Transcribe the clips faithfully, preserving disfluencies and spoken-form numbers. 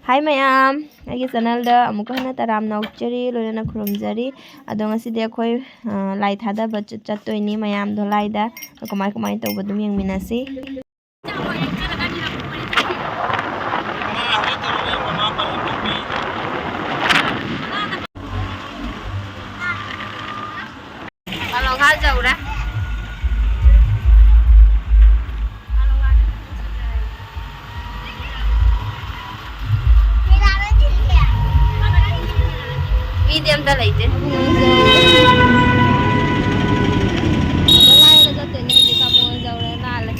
ꯍꯥꯏ ꯃꯌꯥꯝ, ꯑꯩꯒꯤ ꯆꯦꯅꯦꯜꯗ ꯑꯃꯨꯛꯀ ꯍꯟꯅ ꯇꯔꯥꯝꯅ ꯑꯣꯛꯆꯔꯤ, ꯂꯣꯏꯅꯅ ꯈꯨꯔꯨꯝꯖꯔꯤ꯫ ꯑꯗꯣ ꯉꯁꯤꯗꯤ ꯑꯩꯈꯣꯏ, ꯑ, ꯂꯥꯏ ꯊꯥꯗꯕ ꯆꯠ-, ꯆꯠꯇꯣꯏꯅꯤ ꯃꯌꯥꯝ ꯙꯣꯂꯥꯏꯗ꯫ ꯑꯗꯣ ꯀꯃꯥꯏ ꯀꯃꯥꯏꯅ ꯇꯧꯕ ꯑꯗꯨꯝ ꯌꯦꯡꯃꯤꯟꯅꯁꯤ꯫ ꯄꯥꯂꯣꯡ ꯍꯥꯠ ꯌꯧꯔꯦ꯫ ꯃꯤꯗꯤ ꯑꯝꯇ ꯂꯩꯇꯦ꯫ ꯙꯣꯂꯥꯏꯗ ꯆꯠꯇꯣꯏꯅꯦ ꯍꯧꯖꯤꯛ, ꯄꯥꯂꯣꯡ ꯌꯧꯔꯦ, ꯂꯥꯜꯂꯦ꯫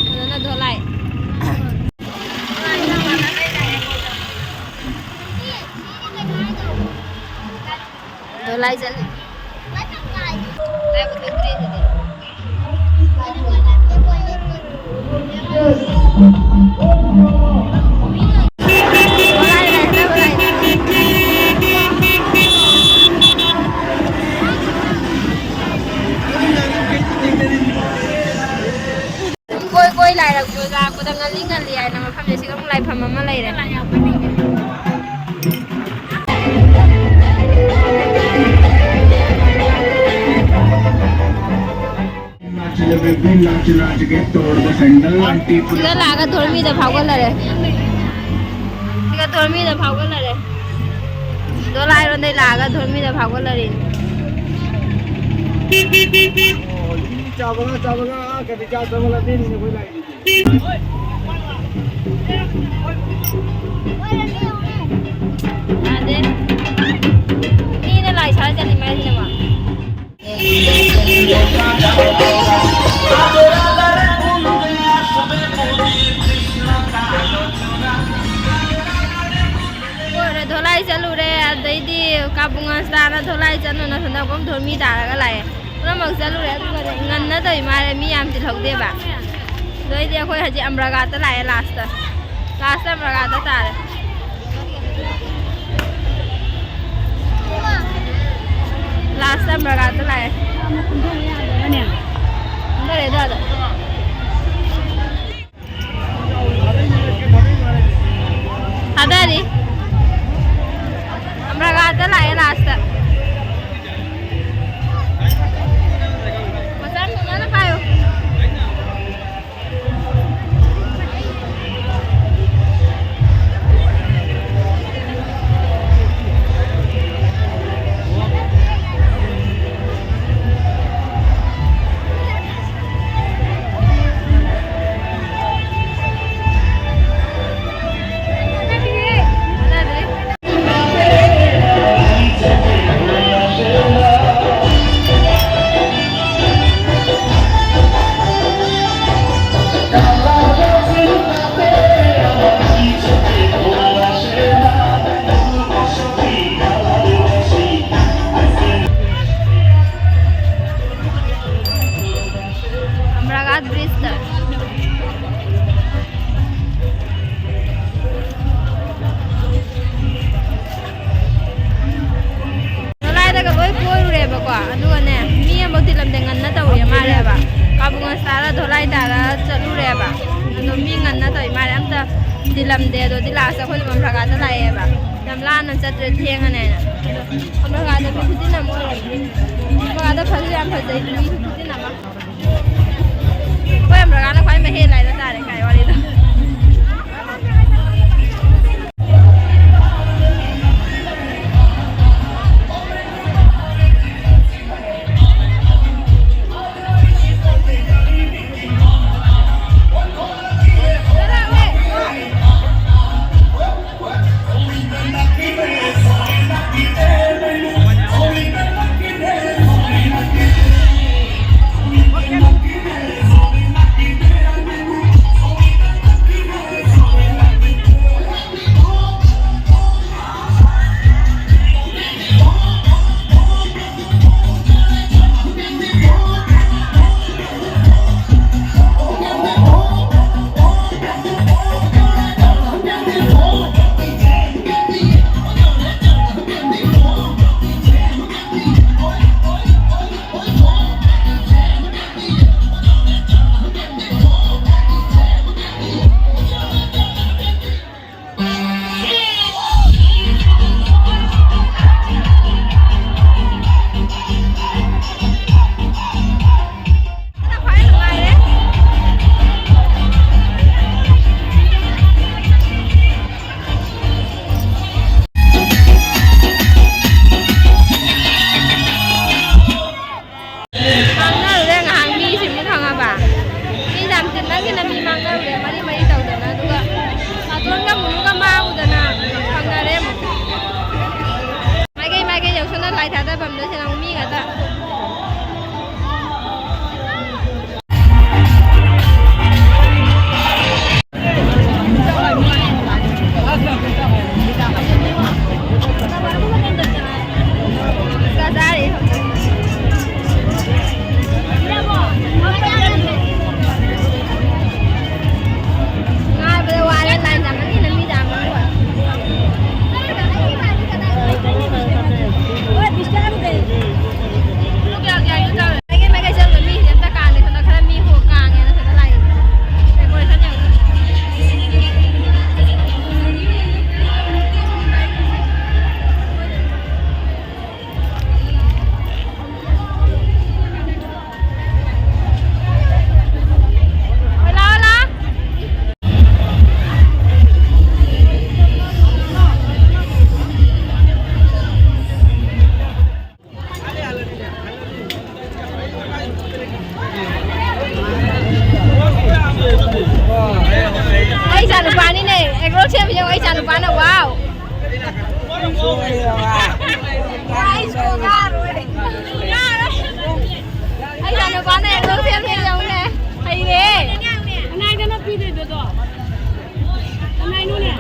ꯐꯖꯅ ꯙꯣꯂꯥꯏ꯫ ꯙꯣꯂꯥꯏ ꯆꯠꯂꯤ꯫ ꯀꯥꯏ ꯄꯨꯊꯣꯛꯇ꯭ꯔꯤ ꯑꯗꯨꯗꯤ꯫ ꯀꯣꯏ ꯀꯣꯏ ꯂꯥꯏꯔꯛ ꯂꯥꯛꯄꯗ ꯉꯜꯂꯤ ꯉꯜꯂꯤ ꯍꯥꯏꯅ ꯃꯐꯝꯁꯦ ꯁꯤꯒ ꯑꯃꯨꯛ ꯂꯥꯏꯐꯝ ꯑꯃ ꯂꯩꯔꯦ꯫ ꯁꯤꯗ ꯂꯥꯛꯑꯒ ꯙꯣꯔꯃꯤꯗ ꯐꯥꯎꯒꯠꯂꯔꯦ꯫ ꯁꯤꯒ ꯙꯣꯔꯃꯤꯗ ꯐꯥꯎꯒꯠꯂꯔꯦ꯫ ꯗꯣꯂꯥꯏꯔꯣꯝꯗꯩ ꯂꯥꯛꯑꯒ ꯙꯣꯔꯃꯤꯗ ꯐꯥꯎꯒꯠꯂꯔꯤꯅꯤ꯫ ꯆꯥꯕꯒ ꯆꯥꯕꯒ ꯀꯔꯤ ꯆꯥ ꯆꯥꯕ ꯂꯝꯕꯤꯅꯤꯅꯦ ꯑꯩꯈꯣꯏ ꯂꯥꯛꯏꯁꯦ꯫ ꯌꯥꯗꯦ꯫ ꯃꯤꯅ ꯂꯥꯏ ꯁꯥꯔ ꯆꯠꯂꯤ ꯃꯥꯏꯁꯤꯅ ꯃꯥ꯫ ꯂꯣꯏꯔꯦ, ꯙꯣꯂꯥꯏ ꯆꯠꯂꯨꯔꯦ, ꯑꯗꯩꯗꯤ ꯀꯥꯕꯨꯡ ꯑꯁꯇꯥꯅ ꯙꯣꯂꯥꯏ ꯆꯠꯂꯨꯅ ꯁꯣꯝꯗ ꯑꯃꯨꯛ ꯙꯣꯔꯃꯤ ꯇꯥꯔꯒ ꯂꯥꯛꯑꯦ꯫ ꯄꯨꯝꯅꯃꯛ ꯆꯠꯂꯨꯔꯦ, ꯑꯗꯨꯒꯅꯦ ꯉꯟꯅ ꯇꯧꯔꯤ ꯃꯥꯜꯂꯦ, ꯃꯤ ꯌꯥꯝ ꯆꯤꯜꯍꯧꯗꯦꯕ꯫ ꯑꯗꯩꯗꯤ ꯑꯩꯈꯣꯏ ꯍꯧꯖꯤꯛ ꯑꯝꯕ꯭ꯔꯒꯥꯠꯇ ꯂꯥꯛꯑꯦ ꯂꯥꯁꯇ꯫ ꯂꯥꯁꯇ ꯑꯝꯕ꯭ꯔꯒꯥꯠꯇ ꯇꯥꯔꯦ꯫ ꯂꯥꯁꯇ ꯑꯝꯕ꯭ꯔꯒꯥꯠꯇ ꯂꯥꯛꯑꯦ꯫ ꯀꯨꯝꯊꯔꯦ ꯑꯗꯨꯋꯥꯏꯗ꯫ ꯀꯨꯝꯊꯔꯦ ꯑꯗꯨꯋꯥꯏꯗ꯫ ꯊꯥꯗꯔꯤ꯫ ꯑꯃꯔꯒꯥꯗ ꯂꯥꯛꯑꯦ ꯂꯥꯁꯇ꯫ ꯃꯆꯥ ꯐꯖꯅ ꯄꯥꯏꯌꯨ꯫ ꯑꯃꯔꯒꯥꯠ ꯕ꯭ꯔꯤꯖꯇ꯫ ꯙꯣꯂꯥꯏꯗꯒ ꯂꯣꯏ ꯀꯣꯏꯔꯨꯔꯦꯕꯀꯣ, ꯑꯗꯨꯒꯅꯦ, ꯃꯤ ꯑꯃꯐꯥꯎ ꯇꯤꯜꯂꯝꯗꯦ꯫ ꯉꯟꯅ ꯇꯧꯔꯤ ꯃꯥꯜꯂꯦꯕ꯫ ꯀꯥꯕꯨꯡ ꯇꯥꯔ ꯙꯣꯂꯥꯏ ꯇꯥꯔ ꯆꯠꯂꯨꯔꯦꯕ꯫ ꯑꯗꯣ ꯃꯤ ꯉꯟꯅ ꯇꯧꯔꯤ ꯃꯥꯜꯂꯦ, ꯑꯝꯇ ꯇꯤꯜꯂꯝꯗꯦ꯫ ꯑꯗꯨꯗꯤ ꯂꯥꯁꯇ ꯑꯩꯈꯣꯏ ꯃꯝ ꯖꯒꯥꯗ ꯂꯥꯛꯑꯦꯕ꯫ ꯌꯥꯝ ꯂꯥꯟꯅ ꯆꯠꯇ꯭ꯔꯦ, ꯊꯦꯡꯉꯅꯦꯅ꯫ ꯑꯗꯣ ꯃꯝ ꯖꯒꯥꯗ ꯃꯤ ꯈꯨꯆꯤꯟ ꯑꯃ ꯑꯣꯏꯔꯝꯃꯦ꯫ ꯃꯝ ꯖꯒꯥꯗ ꯐꯖꯁꯨ ꯌꯥꯝ ꯐꯖꯩ, ꯃꯤ ꯈꯨꯆꯤꯟ ꯑꯃ꯫ ꯑꯩꯈꯣꯏ ꯑꯃꯔꯒꯥꯅ ꯈ꯭ꯋꯥꯏ ꯃꯍꯦꯜ ꯍꯥꯏꯅ ꯇꯥꯔꯦ ꯀꯥꯏ ꯋꯥꯔꯤꯗꯣ꯫ ꯑꯃꯨꯛꯀ ꯃꯥꯡꯉꯨꯗꯅ ꯐꯪꯅꯔꯦ ꯑꯃꯨꯛ꯫ ꯃꯥꯏꯀꯩ ꯃꯥꯏꯀꯩ ꯌꯧꯁꯟꯅ ꯂꯥꯏ ꯊꯥꯗꯐꯝꯗꯣ ꯁꯤꯗ ꯑꯃꯨꯛ ꯃꯤ ꯉꯥꯛꯇ꯫ ꯉꯥꯏꯕꯗ ꯋꯥꯔꯦ, ꯂꯥꯏꯟ ꯌꯥꯝꯃꯟꯒꯤꯗꯅ ꯃꯤ ꯌꯥꯝꯃꯟꯒ꯭ꯔꯦ꯫ ꯃꯥꯏꯀꯩ ꯃꯥꯏꯀꯩ ꯆꯠꯂꯒ ꯃꯤꯁꯤꯡꯁꯦ ꯑꯝꯇ ꯀꯥꯟꯗꯦ, ꯁꯣꯝꯗ ꯈꯔ ꯃꯤ ꯍꯣ ꯀꯥꯡꯉꯦꯅ ꯁꯣꯝꯗ ꯂꯥꯛꯏ꯫ ꯗꯦꯀꯣꯔꯦꯁꯟ ꯌꯥꯝ ꯑꯩ ꯏꯆꯥ ꯅꯨꯄꯥꯅꯤꯅꯦ, ꯑꯦꯒ꯭ꯔꯣ ꯁꯦꯝꯕꯁꯦ ꯑꯩ ꯏꯆꯥ ꯅꯨꯄꯥꯅ꯫ ꯋꯥꯎ! ꯑꯩ ꯏꯆꯥ ꯅꯨꯄꯥꯅ ꯑꯦꯒ꯭ꯔꯣ ꯁꯦꯝꯕꯁꯦ ꯌꯦꯡꯉꯨꯅꯦ, ꯍꯩꯔꯦ꯫ ꯀꯅꯥꯏꯗꯅꯣ ꯄꯤꯗꯣꯏꯗꯣ? ꯀꯅꯥꯏꯅꯣꯅꯦ?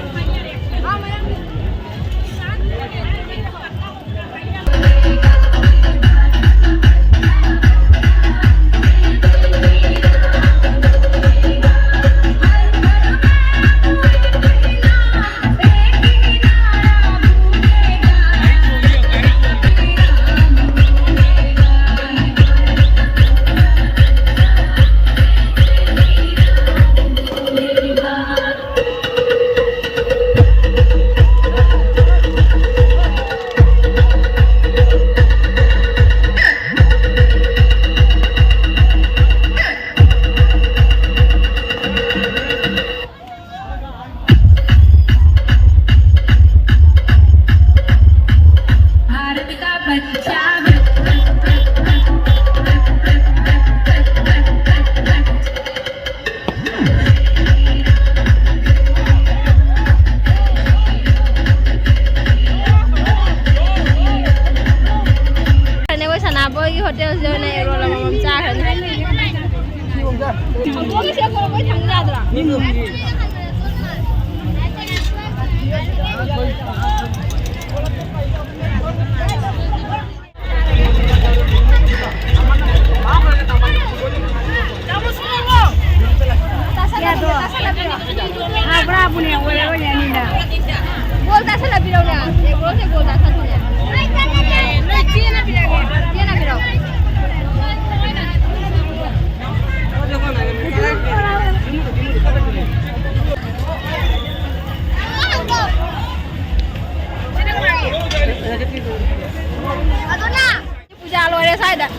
Hi guys.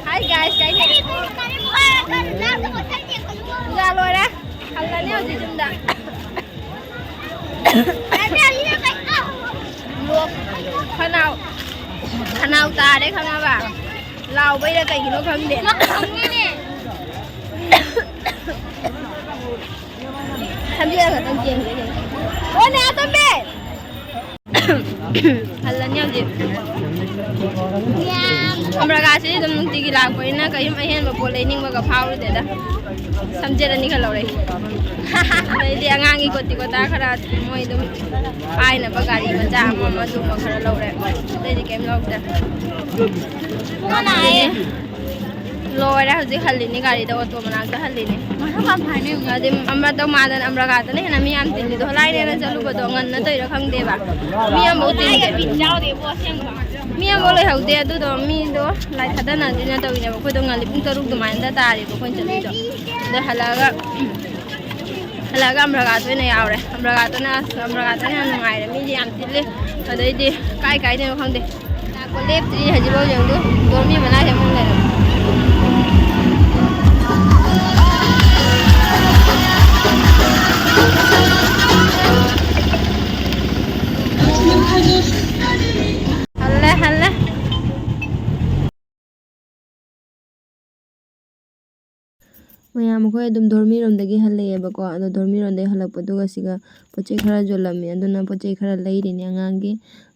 Hi guys, guys. ꯄꯨꯖꯥ ꯂꯣꯏꯔꯦ꯫ ꯍꯜꯂꯅꯤ ꯍꯧꯖꯤꯛ ꯌꯨꯝꯗ꯫ ꯂꯣꯛ, ꯈꯅꯥꯎ, ꯈꯅꯥꯎ ꯇꯥꯔꯦ ꯈꯪꯉꯕ? ꯂꯥꯎꯕꯩꯔ ꯀꯩꯒꯤꯅꯣ ꯈꯪꯗꯦ꯫ ꯁꯝꯖꯤꯜꯂ ꯈꯛꯇꯪ ꯆꯦꯟꯒꯦ꯫ ꯑꯣ ꯅꯦ ꯑꯇꯣꯝꯕꯤ! ꯍꯜꯂꯅꯤ ꯍꯧꯖꯤꯛ꯫ ꯑꯃꯔꯒꯥꯁꯤ ꯑꯗꯨꯝ ꯅꯨꯡꯇꯤꯒꯤ ꯂꯥꯛꯄꯅꯤꯅ ꯀꯔꯤꯝ ꯑꯍꯦꯟꯕ ꯄꯣꯠ ꯂꯩꯅꯤꯡꯕꯒ ꯐꯥꯎꯔꯨꯗꯦꯗ꯫ ꯁꯝꯖꯦꯠ ꯑꯅꯤꯈꯛ ꯂꯧꯔꯛꯏ꯫ ꯑꯗꯩꯗꯤ ꯑꯉꯥꯡꯒꯤ ꯀꯣꯇꯤ ꯀꯣꯇꯥ ꯈꯔ ꯃꯣꯏ ꯑꯗꯨꯝ ꯄꯥꯏꯅꯕ ꯒꯥꯔꯤ ꯃꯆꯥ ꯑꯃ ꯑꯃ ꯑꯗꯨꯝꯕ ꯈꯔ ꯂꯧꯔꯦ꯫ ꯑꯇꯩꯗꯤ ꯀꯩꯝ ꯂꯧꯗꯦ꯫ ꯂꯣꯏꯔꯦ, ꯍꯧꯖꯤꯛ ꯍꯜꯂꯤꯅꯤ ꯒꯥꯔꯤꯗ, ꯑꯣꯇꯣ ꯃꯅꯥꯛꯇ ꯍꯜꯂꯤꯅꯤ꯫ ꯑꯗꯩ ꯑꯃ ꯇꯧ ꯃꯥꯗꯅ ꯑꯝꯔꯒꯥꯗꯅ ꯍꯦꯟꯅ ꯃꯤ ꯌꯥꯝ ꯇꯤꯜꯂꯤꯗꯣ, ꯂꯥꯏꯅꯦꯅ ꯆꯠꯂꯨꯕꯗꯣ ꯉꯟꯅ ꯇꯧꯔꯤꯔꯥ ꯈꯪꯗꯦꯕ꯫ ꯃꯤ ꯑꯃꯐꯥꯎ ꯇꯤꯟꯗꯦ꯫ ꯃꯤ ꯑꯃꯐꯥꯎ ꯂꯩꯍꯧꯗꯦ꯫ ꯑꯗꯨꯗꯣ ꯃꯤꯗꯣ ꯂꯥꯏ ꯊꯥꯗꯅꯗꯅ ꯇꯧꯔꯤꯅꯦꯕ꯫ ꯑꯩꯈꯣꯏꯗꯣ ꯉꯜꯂꯤ, ꯄꯨꯡ ꯇꯔꯨꯛ ꯑꯗꯨꯃꯥꯏꯅ ꯇꯥꯔꯦꯕ ꯑꯩꯈꯣꯏꯅ ꯆꯠꯂꯤꯗꯣ꯫ ꯑꯗꯣ ꯍꯜꯂꯛꯑꯒ ꯍꯜꯂꯛꯑꯒ ꯑꯝꯔꯒꯥꯗ ꯑꯣꯏꯅ ꯌꯥꯎꯔꯦ꯫ ꯑꯝꯔꯒꯥꯗꯅ ꯑꯁ, ꯑꯝꯔꯒꯥꯗꯅ ꯌꯥꯝ ꯅꯨꯡꯉꯥꯏꯔꯦ꯫ ꯃꯤꯗꯤ ꯌꯥꯝ ꯇꯤꯜꯂꯤ꯫ ꯑꯗꯩꯗꯤ ꯀꯥꯏ ꯀꯥꯏꯗꯅꯣ ꯈꯪꯗꯦ꯫ ꯂꯥꯛꯄ ꯂꯦꯞꯇ꯭ꯔꯤ ꯍꯧꯖꯤꯛꯐꯥꯎ ꯌꯦꯡꯉꯨ꯫ ꯗꯣꯔꯃꯤ ꯃꯅꯥꯛꯁꯦ ꯑꯃꯨꯛ ꯂꯩꯔꯝꯃꯦ꯫ ꯍꯜꯂꯦ, ꯍꯜꯂꯦ꯫ ꯃꯌꯥꯝ ꯑꯩꯈꯣꯏ ꯑꯗꯨꯝ ꯗꯣꯔꯃꯤꯔꯣꯝꯗꯒꯤ ꯍꯜꯂꯛꯑꯦꯕꯀꯣ꯫ ꯑꯗꯣ ꯗꯣꯔꯃꯤꯔꯣꯝꯗꯒꯤ ꯍꯜꯂꯛꯄꯗꯨꯒ ꯁꯤꯒ ꯄꯣꯠ ꯆꯩ ꯈꯔ ꯌꯣꯜꯂꯝꯃꯦ꯫ ꯑꯗꯨꯅ ꯄꯣꯠ ꯆꯩ ꯈꯔ ꯂꯩꯔꯤꯅꯦ ꯑꯉꯥꯡꯒꯤ꯫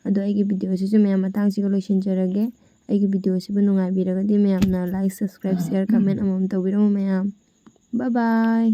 ꯑꯗꯣ ꯑꯩꯒꯤ ꯚꯤꯗꯤꯑꯣꯁꯤꯁꯨ ꯃꯌꯥꯝ ꯃꯇꯥꯡꯁꯤꯒ ꯂꯣꯏꯁꯤꯟꯖꯔꯒꯦ꯫ ꯑꯩꯒꯤ ꯚꯤꯗꯤꯑꯣꯁꯤꯕꯨ ꯅꯨꯡꯉꯥꯏꯕꯤꯔꯒꯗꯤ ꯃꯌꯥꯝꯅ like, subscribe, share, comment ꯑꯃꯃꯝ ꯇꯧꯕꯤꯔꯝꯃꯨ ꯃꯌꯥꯝ꯫ Bye bye꯫